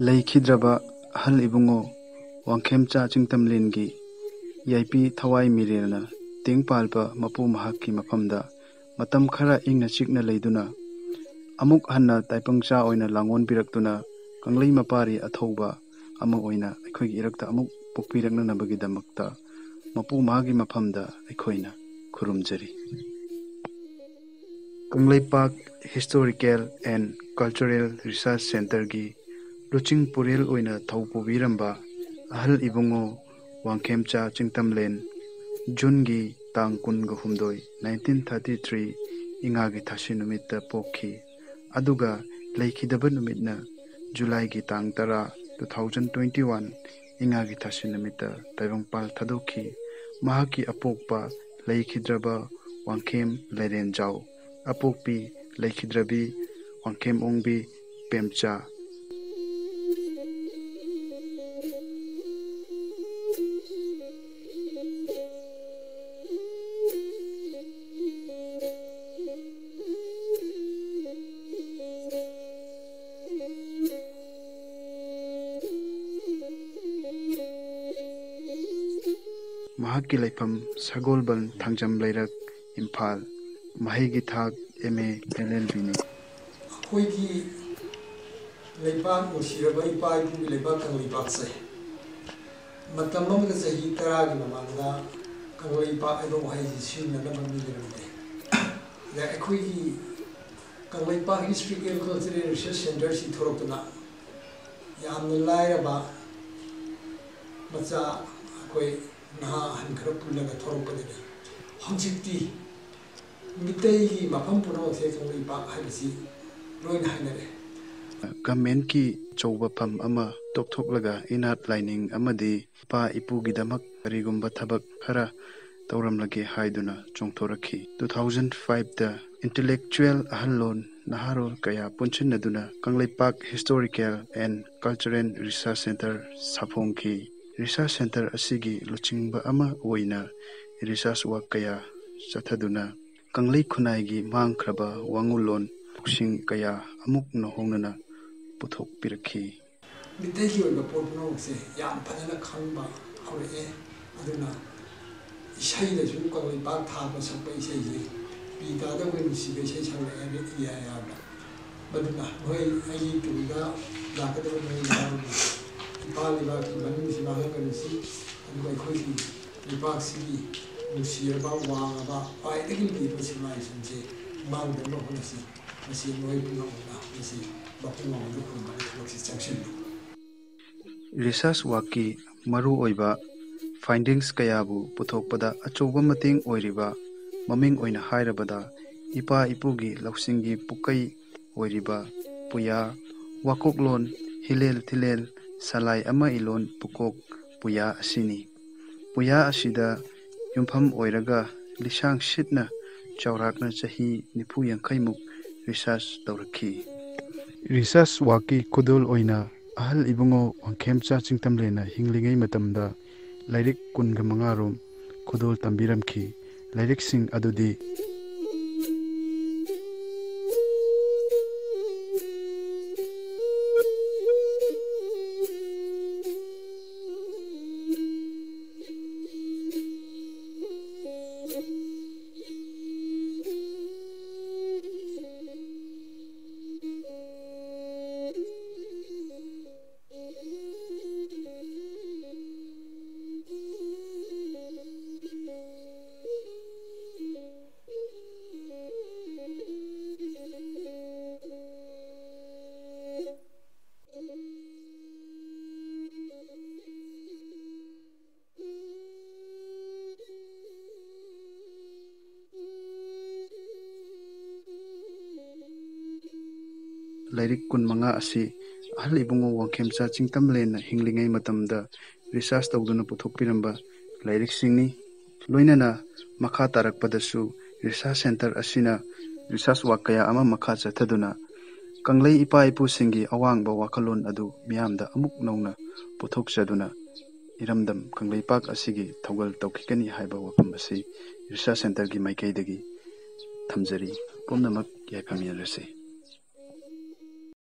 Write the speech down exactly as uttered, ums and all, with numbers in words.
ꯂꯩꯈꯤꯗ꯭ꯔꯕ ꯑꯍꯜ ꯏꯕꯨꯡꯉꯣ ꯋꯥꯡꯈꯦꯝꯆꯥ ꯆꯤꯡꯇꯝꯂꯦꯟꯒꯤ ꯌꯥꯏꯄꯤ ꯊꯋꯥꯏ ꯃꯤꯔꯦꯜꯅ ꯇꯦꯡ ꯄꯥꯜꯕ ꯃꯄꯨ ꯃꯍꯥꯛꯀꯤ ꯃꯐꯝꯗ ꯃꯇꯝ ꯈꯔ ꯏꯪꯅ ꯆꯤꯛꯅ ꯂꯩꯗꯨꯅ, ꯑꯃꯨꯛ ꯍꯟꯅ ꯇꯥꯏꯕꯪꯆꯥ ꯑꯣꯏꯅ ꯂꯥꯡꯑꯣꯟꯕꯤꯔꯛꯇꯨꯅ, ꯀꯪꯂꯩ ꯃꯄꯥꯔꯤ ꯑꯊꯧꯕ ꯑꯃ ꯑꯣꯏꯅ ꯑꯩꯈꯣꯏꯒꯤ ꯏꯔꯛꯇ ꯑꯃꯨꯛ ꯄꯣꯛꯄꯤꯔꯛꯅꯅꯕꯒꯤꯗꯃꯛꯇ ꯃꯄꯨ ꯃꯍꯥꯛꯀꯤ ꯃꯐꯝꯗ ꯑꯩꯈꯣꯏꯅ ꯈꯨꯔꯨꯝꯖꯔꯤ꯫ Kangleipak Historical and Cultural Research Centreꯒꯤ ꯂꯨꯆꯤꯡ ꯄꯨꯔꯦꯜ ꯑꯣꯏꯅ ꯊꯧ ꯄꯨꯕꯤꯔꯝꯕ ꯑꯍꯜ ꯏꯕꯨꯡꯉꯣ ꯋꯥꯡꯈꯦꯝꯆꯥ ꯆꯤꯡꯇꯝꯂꯦꯟ, ꯖꯨꯟꯒꯤ ꯇꯥꯡ ꯀꯨꯟꯒ ꯍꯨꯝꯗꯣꯏ, nineteen thirty three, ꯏꯉꯥꯒꯤ ꯊꯥꯁꯤ ꯅꯨꯃꯤꯠꯇ ꯄꯣꯛꯈꯤ꯫ ꯑꯗꯨꯒ ꯂꯩꯈꯤꯗꯕ ꯅꯨꯃꯤꯠꯅ ꯖꯨꯂꯥꯏꯒꯤ ꯇꯥꯡ ꯇꯔꯥ, two thousand twenty one, ꯏꯉꯥꯒꯤ ꯊꯥꯁꯤ ꯅꯨꯃꯤꯠꯇ ꯇꯥꯏꯕꯪꯄꯥꯜ ꯊꯥꯗꯣꯛꯈꯤ꯫ ꯃꯍꯥꯛꯀꯤ ꯑꯄꯣꯛꯄ ꯂꯩꯈꯤꯗ꯭ꯔꯕ ꯋꯥꯡꯈꯦꯝ ꯂꯩꯔꯦꯟꯖꯥꯎ, ꯑꯄꯣꯛꯄꯤ ꯂꯩꯈꯤꯗ꯭ꯔꯕꯤ ꯋꯥꯡꯈꯦꯝ ꯑꯣꯡꯕꯤ ꯄꯦꯝꯆꯥ꯫ ꯃꯍꯥꯛꯀꯤ ꯂꯩꯐꯝ ꯁꯒꯣꯜꯕꯟ ꯊꯥꯡꯖꯝ ꯂꯩꯔꯛ, ꯏꯝꯐꯥꯜ꯫ ꯃꯍꯩꯒꯤ ꯊꯥꯛ M A L L Bꯅꯤ꯫ ꯑꯩꯈꯣꯏꯒꯤ ꯂꯩꯕꯥꯛ, ꯅꯨꯡꯁꯤꯔꯕ ꯏꯄꯥ ꯏꯄꯨꯒꯤ ꯂꯩꯕꯥꯛ ꯀꯪꯂꯩꯄꯥꯛꯁꯦ ꯃꯇꯝ ꯑꯃꯗ, ꯆꯍꯤ ꯇꯔꯥꯒꯤ ꯃꯃꯥꯡꯗ, ꯀꯪꯂꯩꯄꯥꯛ ꯍꯥꯏꯕ ꯋꯥꯍꯩꯁꯤ ꯁꯤꯖꯤꯟꯅꯅꯕ ꯃꯤ ꯂꯩꯔꯝꯗꯦ꯫ ꯑꯗ ꯑꯩꯈꯣꯏꯒꯤ ꯀꯪꯂꯩꯄꯥꯛ Historical Cultural Research Centreꯁꯤ ꯊꯣꯔꯛꯇꯨꯅ ꯌꯥꯝꯅ ꯂꯥꯏꯔꯕ ꯃꯆꯥ ꯑꯩꯈꯣꯏ ꯅꯍꯥ ꯑꯍꯟ ꯈꯔ ꯄꯨꯜꯂꯒ ꯊꯣꯔꯛꯄꯗꯒꯤ ꯍꯧꯖꯤꯛꯇꯤ ꯃꯤꯇꯩꯒꯤ ꯃꯐꯝ ꯄꯨꯝꯅꯃꯛꯁꯦ ꯀꯪꯂꯩꯄꯥꯛ ꯍꯥꯏꯕꯁꯤ ꯂꯣꯏꯅ ꯍꯥꯏꯅꯔꯦ꯫ Governmentꯀꯤ ꯑꯆꯧꯕ ꯐꯝ ꯑꯃ ꯇꯣꯛꯊꯣꯛꯂꯒ ꯏꯅꯥꯠ ꯂꯥꯏꯅꯤꯡ ꯑꯃꯗꯤ ꯏꯄꯥ ꯏꯄꯨꯒꯤꯗꯃꯛ ꯀꯔꯤꯒꯨꯝꯕ ꯊꯕꯛ ꯈꯔ ꯇꯧꯔꯝꯂꯒꯦ ꯍꯥꯏꯗꯨꯅ ꯆꯣꯡꯊꯣꯔꯛꯈꯤ꯫ Two thousand fiveꯇ intellectual ꯑꯍꯜꯂꯣꯟ ꯅꯍꯥꯔꯣꯜ ꯀꯌꯥ ꯄꯨꯟꯁꯤꯟꯅꯗꯨꯅ Kangleipak Historical and Cultural Research Centre ꯁꯥꯐꯣꯡꯈꯤ꯫ Research Centre ꯑꯁꯤꯒꯤ ꯂꯨꯆꯤꯡꯕ ꯑꯃ ꯑꯣꯏꯅ research work ꯀꯌꯥ ꯆꯠꯊꯗꯨꯅ ꯀꯪꯂꯩ ꯈꯨꯟꯅꯥꯏꯒꯤ ꯃꯥꯡꯈ꯭ꯔꯕ ꯋꯥꯉꯨꯂꯣꯟ ꯂꯧꯁꯤꯡ ꯀꯌꯥ ꯑꯃꯨꯛ ꯅꯧꯍꯧꯅꯅ ꯄꯨꯊꯣꯛꯄꯤꯔꯛꯈꯤ꯫ ꯃꯤꯇꯩꯒꯤ ꯑꯣꯏꯕ ꯄꯣꯠ ꯄꯨꯝꯅꯃꯛꯁꯦ ꯌꯥꯝ ꯐꯖꯅ ꯈꯪꯕ ꯍꯧꯔꯛꯑꯦ꯫ ꯑꯗꯨꯅ ꯏꯁꯩꯗꯁꯨ ꯀꯪꯂꯩꯄꯥꯛ ꯊꯥꯕ ꯁꯛꯄ ꯏꯁꯩꯁꯦ ꯄꯤ ꯇꯥꯗ ꯑꯩꯈꯣꯏ ꯅꯨꯡꯁꯤꯕ ꯏꯁꯩ ꯁꯛꯂꯛꯑꯦ ꯏꯌꯥ ꯌꯥꯕ꯫ ꯃꯗꯨꯅ ꯃꯈꯣꯏ ꯑꯩꯒꯤ ꯇꯨꯡꯗ ꯂꯥꯛꯀꯗꯕ ꯃꯈꯣꯏ ꯅꯍꯥꯔꯣꯜꯒꯤ ꯏꯄꯥ ꯂꯩꯕꯥꯛꯀꯤ ꯃꯅꯨꯡꯁꯤ ꯃꯥꯡꯍꯟꯒꯅꯨꯁꯤ, ꯑꯗꯨꯒ ꯑꯩꯈꯣꯏꯒꯤ ꯂꯩꯕꯥꯛꯁꯤꯒꯤ ꯅꯨꯡꯁꯤꯔꯕ, ꯋꯥꯡꯉꯕ, ꯈ꯭ꯋꯥꯏꯗꯒꯤ ꯂꯤꯕ ꯁꯤꯚꯤꯂꯥꯏꯖꯦꯁꯟꯁꯦ ꯃꯥꯡꯗꯅꯕ ꯍꯣꯠꯅꯁꯤ꯫ ꯃꯁꯤ ꯃꯈꯣꯏ ꯄꯨꯝꯅꯃꯛꯅ ꯃꯁꯤ ꯃꯄꯨꯡ ꯑꯃꯗ ꯈꯨꯔꯨꯝꯕꯒꯤ ꯊꯕꯛꯁꯤ ꯆꯪꯁꯤꯜꯂꯤ꯫ ꯔꯤꯁꯔꯁ ꯋꯥꯔꯛꯀꯤ ꯃꯔꯨꯑꯣꯏꯕ ꯐꯥꯏꯟꯗꯤꯡꯁ ꯀꯌꯥꯕꯨ ꯄꯨꯊꯣꯛꯄꯗ ꯑꯆꯧꯕ ꯃꯇꯦꯡ ꯑꯣꯏꯔꯤꯕ, ꯃꯃꯤꯡ ꯑꯣꯏꯅ ꯍꯥꯏꯔꯕꯗ ꯏꯄꯥ ꯏꯄꯨꯒꯤ ꯂꯧꯁꯤꯡꯒꯤ ꯄꯨꯀꯩ ꯑꯣꯏꯔꯤꯕ ꯄꯨꯌꯥ, ꯋꯥꯀꯣꯛꯂꯣꯟ, ꯍꯤꯂꯦꯜ ꯊꯤꯂꯦꯜ, ꯁꯂꯥꯏ ꯑꯃ ꯏꯂꯣꯟ ꯄꯨꯀꯣꯛ ꯄꯨꯌꯥ ꯑꯁꯤꯅꯤ꯫ ꯄꯨꯌꯥ ꯑꯁꯤꯗ ꯌꯨꯝꯐꯝ ꯑꯣꯏꯔꯒ ꯂꯤꯁꯥꯡ ꯁꯤꯠꯅ ꯆꯥꯎꯔꯥꯛꯅ ꯆꯍꯤ ꯅꯤꯐꯨ ꯌꯥꯡꯈꯩꯃꯨꯛ ꯔꯤꯁꯔꯁ ꯇꯧꯔꯛꯈꯤ꯫ ꯔꯤꯁꯔꯁ ꯋꯥꯔꯛꯀꯤ ꯈꯨꯗꯣꯜ ꯑꯣꯏꯅ ꯑꯍꯜ ꯏꯕꯨꯡꯉꯣ ꯋꯥꯡꯈꯦꯝꯆꯥ ꯆꯤꯡꯇꯝꯂꯦꯟꯅ ꯍꯤꯡꯂꯤꯉꯩ ꯃꯇꯝꯗ ꯂꯥꯏꯔꯤꯛ ꯀꯨꯟꯒ ꯃꯉꯥ ꯔꯣꯝ ꯈꯨꯗꯣꯜ ꯇꯝꯕꯤꯔꯝꯈꯤ꯫ ꯂꯥꯏꯔꯤꯛꯁꯤꯡ ꯑꯗꯨꯗꯤ ꯂꯥꯏꯔꯤꯛ ꯀꯨꯟꯃꯉꯥ ꯑꯁꯤ ꯑꯍꯜ ꯏꯕꯨꯡꯉꯣ ꯋꯥꯡꯈꯦꯝꯆꯥ ꯆꯤꯡꯇꯝꯂꯦꯟꯅ ꯍꯤꯡꯂꯤꯉꯩ ꯃꯇꯝꯗ ꯔꯤꯁꯔꯁ ꯇꯧꯗꯨꯅ ꯄꯨꯊꯣꯛꯄꯤꯔꯝꯕ ꯂꯥꯏꯔꯤꯛꯁꯤꯡꯅꯤ꯫ ꯂꯣꯏꯅꯅ ꯃꯈꯥ ꯇꯥꯔꯛꯄꯗꯁꯨ ꯔꯤꯁꯔꯁ ꯁꯦꯟꯇꯔ ꯑꯁꯤꯅ ꯔꯤꯁꯔꯁ ꯋꯥꯔꯛ ꯀꯌꯥ ꯑꯃ ꯃꯈꯥ ꯆꯠꯊꯗꯨꯅ ꯀꯪꯂꯩ ꯏꯄꯥ ꯏꯄꯨꯁꯤꯡꯒꯤ ꯑꯋꯥꯡꯕ ꯋꯥꯈꯜꯂꯣꯟ ꯑꯗꯨ ꯃꯤꯌꯥꯝꯗ ꯑꯃꯨꯛ ꯅꯧꯅ ꯄꯨꯊꯣꯛꯆꯗꯨꯅ ꯏꯔꯝꯗꯝ ꯀꯪꯂꯩꯄꯥꯛ ꯑꯁꯤꯒꯤ ꯊꯧꯒꯜ ꯇꯧꯈꯤꯒꯅꯤ ꯍꯥꯏꯕ ꯋꯥꯐꯝ ꯑꯁꯤ ꯔꯤꯁꯔꯁ ꯁꯦꯟꯇꯔꯒꯤ ꯃꯥꯏꯀꯩꯗꯒꯤ ꯊꯝꯖꯔꯤ꯫ ꯄꯨꯝꯅꯃꯛ ꯌꯥꯏꯐꯃꯤꯟꯅꯔꯁꯤ꯫